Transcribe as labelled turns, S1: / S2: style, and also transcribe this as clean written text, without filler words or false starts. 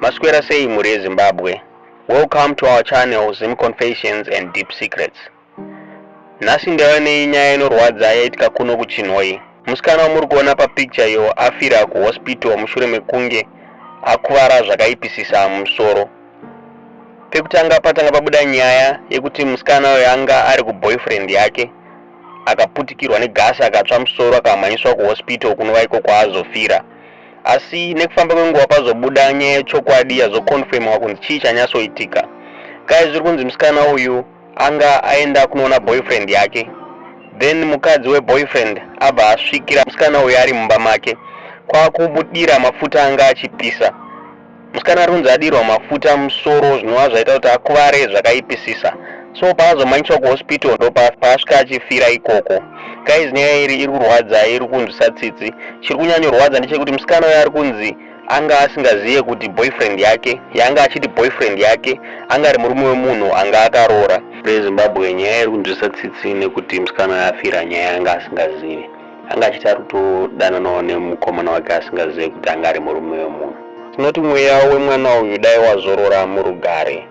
S1: Maswera sei mhuri yeZimbabwe? Welcome to our channel Zim Confessions and Deep Secrets. Nhasi ndauya nenyaya inorwadza yaitika kuno kuChinhoyi. Musikana wamuri kuona papicture iyo afira kuhospital mushure mekunge akuvara zvakaipisisa musoro. Pekutanga patanga pabuda nyaya yekuti musikana uyo anga ari kuboyfriend yake akaputikirwa negasi akatsva musoro akamhanyiswa kuhospital kunova iko kwaazofira. Asi nekufamba kwenguva pazobuda nyaya yechokwadi yazoconfirmwa kunzi chii chanyatsoitika. Guys, zviri kunzi musikana uyu anga aenda kunoona boyfriend yake then mukadzi weboyfriend abva asvikira musikana uyu ari mumba make kwakumudira mafuta anga achipisa. Musikana ari kunzi adirwa mafuta musoro zvinova zvaita kuti akuvare zvakaipisisa. So paazomhanyiswa kuhospital ndopaasvika achifira ikoko. Guys, nyaya iri iri kurwadza, iri kunzwisa tsitsi. Chiri kunyanyorwadza ndechekuti musikana uyu ari kunzi anga asingazive kuti boyfriend yake yanga achiti boyfriend yake anga ari murume wemunhu anga akaroora. Rezimbabwe nyaya iri kunzwisa tsitsi nekuti musikana uyu afira nyaya yanga asingazivi. Anga achiti ari kutodananawo nemukomana wake asingazive kuti anga ari murume wemunhu. Tinoti mweya wemwana uyu dai wazorora murugare.